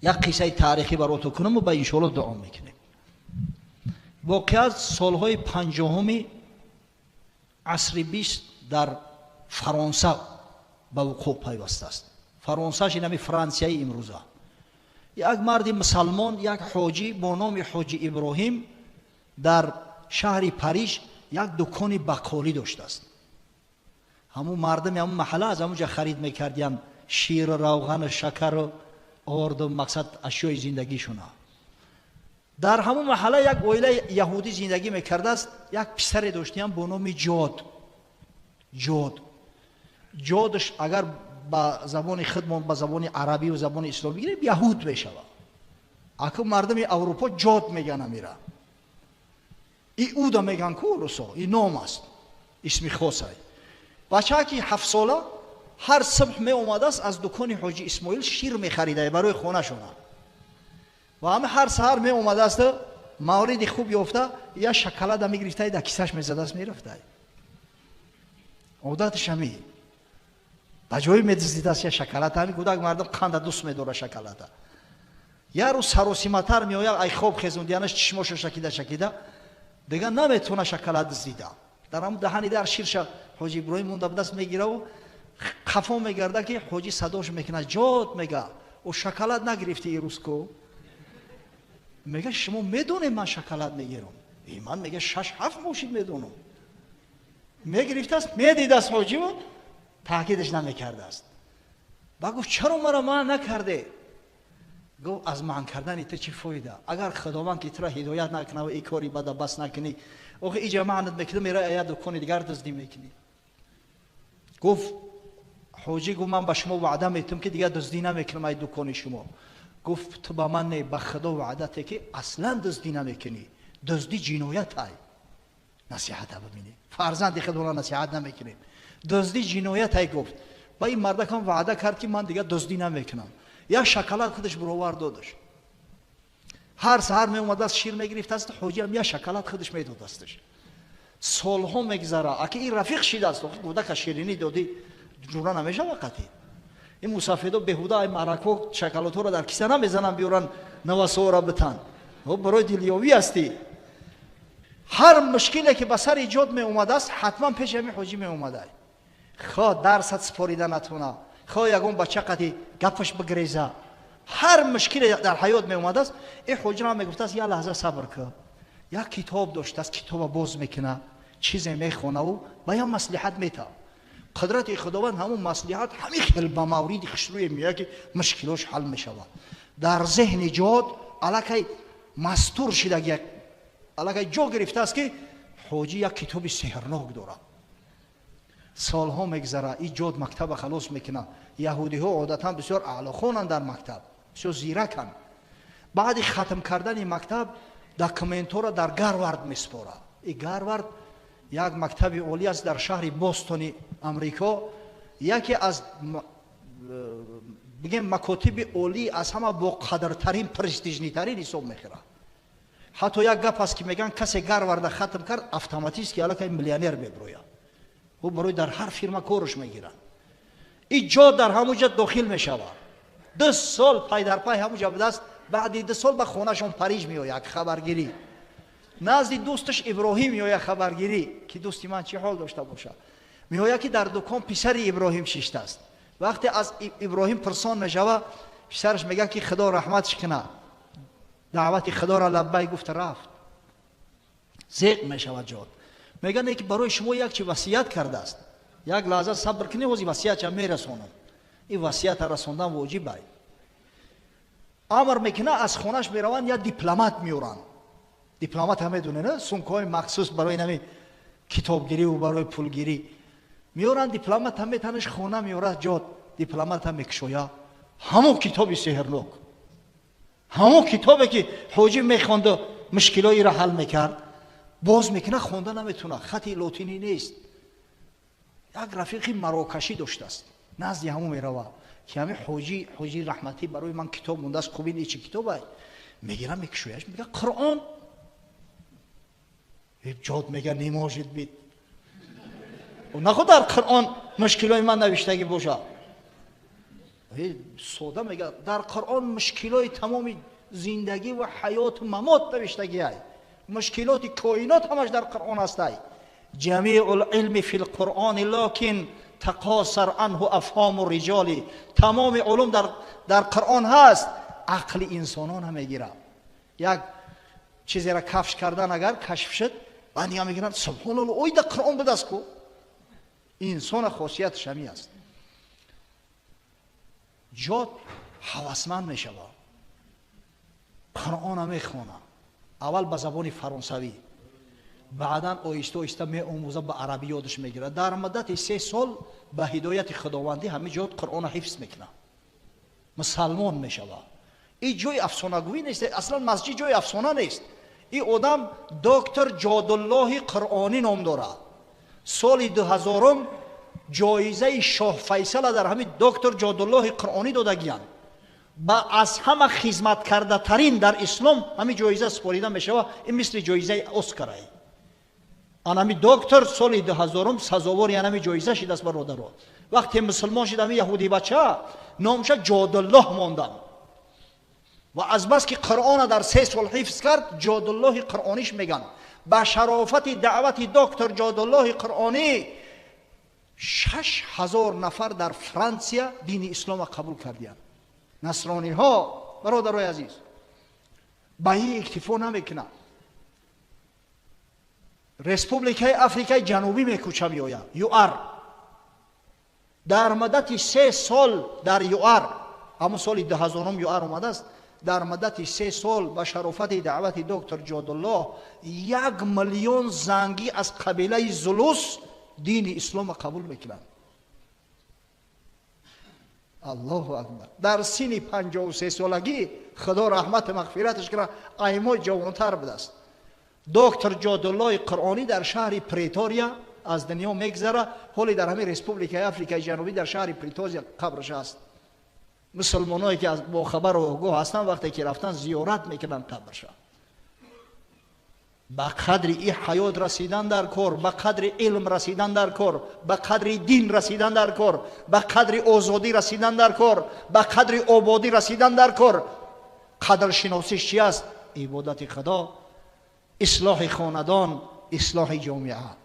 Як қиссаи таърихӣ баротон кунаму ба иншоалло дуо мекунем. Воқеа солҳои 50-уми асри 20 дар Фаронса ба вуқӯъ пайвастааст. Фаронсаш инами Франсияи имрӯза. Як марди мусалмон, як ҳоҷӣ бо номи ҳоҷи Иброҳим дар шаҳри Париж як дукони бақолӣ доштааст. Ҳамун мардами ҳамун маҳалла аз ҳамун ҷа харид мекардиянд ширу равғану шакару орду, мақсад, ашёи зиндагишуна. Дар ҳамун маҳалла як оилаи яҳудӣ зиндагӣ мекардааст. Як писаре доштиям бо номи Ҷод. Ҷод, Ҷодш агар ба забони худмон, ба забони арабию забони исломӣ гирем, яҳуд мешавад. Аку мардуми Аврупо Ҷод меган, амира Иуда меган ку русо. И ном аст, исми хосай. Бачаки 7-сола ҳар субҳ меомадааст, аз дукони ҳоҷи Исмоил шир мехарида барои хонашона ва ҳама. Ҳар саҳар меомадааст, мавриди хуб ёфта, як шоколада мегирифтай, дар кисаш мезадааст, мерафтай. Одаташ ҳами ба ҷое медиздидааст я шоколад. Ҳами кӯдак мардум қанда дӯст медора шоколада. Як рӯз саросиматар меояд, ай хоб хезондиянаш, чишмошо шакида шакида, дигар наметавона шоколад дуздида. Дар ҳамн даҳани дар ширша ҳоҷи Иброҳим монда будаст, мегираву қафо мегарда, ки ҳоҷӣ садош мекунад. «Ҷод», мега, «о шоколад нагирифти ирӯз ку?» Мега: «Шумо медонед, ман шоколад мегирам?» И ман, мега, шаш ҳафт мошин медонам. Мегирифтааст, медидааст ҳоҷиву таъкидаш намекардааст. Ба гуфт: «Чаро маро манъ накарде?» Гуфт: «Аз манъ кардани ту чӣ фоида, агар Худованд ки тура ҳидоят накунад ва и кори бада бас накунӣ? Охи иҷа маънат мекунӣ, мера як дукони дигар дуздӣ мекунӣ». Гуфт ҳоҷӣ, гуфт: «Ман ба шумо ваъда метум, ки дигар дуздӣ намекунам ай дукони шумо». Гуфт: «Ту ба ман не, ба Худо ваъдате, ки аслан дуздӣ намекунӣ. Дуздӣ ҷиноят ай». Насиҳата бибинӣ, фарзанди худро насиҳат намекунем. «Дуздӣ ҷиноят ай», гуфт. Ба ин мардакам ваъда кард, ки ман дигар дуздӣ намекунам. Як шоколад худаш буровар додаш. Ҳар саҳар меомадааст, шир мегирифтааст, ҳоҷиам як шоколад худаш медодасташ. Солҳо мегзара, аки ин рафиқ шидааст. Кӯдака ширинӣ додӣ, ҷура намешава қатӣ. Ин мусафедо беҳуда ай марако шоколадҳоро дар киса намезананд, биёран, навасоора битан, барои дилёвӣ ҳастӣ. Ҳар мушкиле ки ба сари Ҷод меомадааст, ҳатман пеши ҳамин ҳоҷӣ меомада. Хо дарсат супорида натона, хо ягон бача қати гапаш бигреза, ҳар мушкиле дар ҳаёт меомадааст, ин ҳоҷира мегуфтааст: «Як лаҳза сабр кун». Як китоб доштааст, китоба боз мекуна, чизе мехонаву ба як маслиҳат метавад. Қудрати Худованд, ҳамун маслиҳат ҳамин хел ба мавриди хушрӯе меояд, ки мушкилош ҳал мешавад. Дар зеҳни Ҷод аллакай мастур шидаги, аллакай ҷо гирифтааст, ки ҳоҷӣ як китоби сеҳрнок дорад. Солҳо мегзара, и Ҷод мактаба халос мекунад. Яҳудиҳо одатан бисёр аълохонанд, дар мактаб бисёр зираканд. Баъди хатм кардани мактаб документҳоро дар Гарвард месупорад. И Гарвард як мактаби олӣ аст дар шаҳри Бостони Амрико, яке аз, бигем, макотиби олӣ, аз ҳама боқадртарин, престижный тарин ҳисоб мехӯрад. Ҳатто як гап аст, ки мегӯянд, касе Гарварда хатм кард, автоматически аллакай миллионер мебирояд, ӯ барои дар ҳар фирма корш мегирад. И Ҷо дар ҳамун ҷа дохил мешавад. 2 сол пайдарпай ҳамун ҷа будааст. Баъди 2 сол ба хонашон Париж меояд хабаргирӣ, назди дӯсташ Иброҳим меояд хабаргирӣ, ки дӯсти ман чӣ ҳол дошта бошад. Меояд, ки дар дукон писари Иброҳим шиштааст. Вақте аз Иброҳим пурсон мешава, писараш мегӯяд, ки Худо раҳматш кунад, даъвати Худоро лаббай гуфта рафт. Зеқ мешавад Ҷод. Мегӯянд, ки барои шумо як чи васият кардааст. «Як лаҳза сабр кунӣ, ҳози васиятша мерасонам». Ин васията расондан воҷиб ай. Амр мекунад, аз хонаш мераванд, як дипломат меоранд. Дипломат ҳам медонед, на, сумкаҳои махсус барои нами китобгириву барои пулгирӣ меоранд. Дипломат ҳам метанаш, хона меорад. Ҷод дипломат ҳам мекушоя, ҳамон китоби сеҳрнок, ҳамон китобе, ки ҳоҷӣ мехонду мушкилоиро ҳал мекард. Боз мекунад, хонда наметавонад, хати лотинӣ нест. Як рафиқи марокашӣ доштааст, назди ҳамон мерава, ки ҳами ҳоҷӣ, ҳоҷи раҳматӣ барои ман китоб мондааст. Хуб, ин чӣ китобай? Мегира, мекушояш, мега: «Қуръон». Ҷод мега: «Не может быть, наход дар Қуръон мушкилои ман навиштагӣ бошад». Сода мега, дар Қуръон мушкилои тамоми зиндагӣ ва ҳаёту мамот навиштагиай, мушкилоти коинот ҳамаш дар Қуръон ҳастай. Ҷамиу лилми фи лқуръони локин тақосар анҳу афҳому риҷоли. Тамоми улум дар Қуръон ҳаст, ақли инсонон мегирад. Як чизеро кафш кардан агар кашф шуд, баъд дига мегиранд, субҳоналло, ой, дар Қуръон будаст ку. Инсона хосияташ ҳамин аст. Ҷод ҳавасманд мешавад, Қуръона мехонад, аввал ба забони фаронсавӣ, баъдан оҳиста оҳиста меомӯза, ба арабӣ ёдаш мегирад. Дар муддати 3 сол ба ҳидояти худовандӣ ҳамин ҷод Қуръона ҳифз мекунад, мусалмон мешавад. Ин ҷои афсонагӯӣ нест, аслан масҷид ҷои афсона нест. Ин одам доктор Ҷодуллоҳи Қуръонӣ ном дорад. Соли 2000-ум ҷоизаи Шоҳ Файсала дар ҳамин доктор Ҷодуллоҳи Қуръонӣ додагиянд. Ба аз ҳама хизматкардатарин дар ислом ҳамин ҷоиза супорида мешавад. Ин мисли ҷоизаи Оскарай. Анами доктор соли 2000-ум сазовори анами ҷоиза шидааст. Бародаро, вақте мусулмон шид, ҳамин яҳуди бача номша Ҷодуллоҳ мондам ва азбаски Қуръона дар 3 сол ҳифз кард, Ҷодуллоҳи Қуръониш меган. Ба шарофати даъвати доктор Ҷодуллоҳи Қуръонӣ 6000 нафар дар Франсия дини ислома қабул кардиянд, насрониҳо. Бародарои азиз, ба ин иктифо намекунад. Республикаи Африкаи Ҷанубӣ мекӯча, меояд ЮАР. Дар муддати 3 сол дар ЮАР, ҳамон соли 2000-ум ЮАР омадааст, дар муддати 3 сол ба шарофати даъвати доктор Ҷодуллоҳ 1 миллион зангӣ аз қабилаи зулус дини ислома қабул мекунанд. Аллоҳу акбар! Дар синни 53 солагӣ, Худо раҳмату мағфираташ кунад, аймо ҷавонтар будааст. Доктор Ҷодуллоҳи Қуръонӣ дар шаҳри Претория аз дунё мегзара. Ҳоле дар ҳамин Республикаи Африкаи Ҷанубӣ дар шаҳри Претория қабраш аст. Мусулмоное ки бохабару огоҳ ҳастанд, вақте ки рафтан, зиёрат мекунанд қабрша. Ба қадри и ҳаёт расидан дар кор, ба қадри илм расидан дар кор, ба қадри дин расидан дар кор, ба қадри озодӣ расидан дар кор, ба қадри ободӣ расидан дар кор. Қадршиносиш чи аст? Ибодати Худо, ислоҳи хонадон, ислоҳи ҷомеа.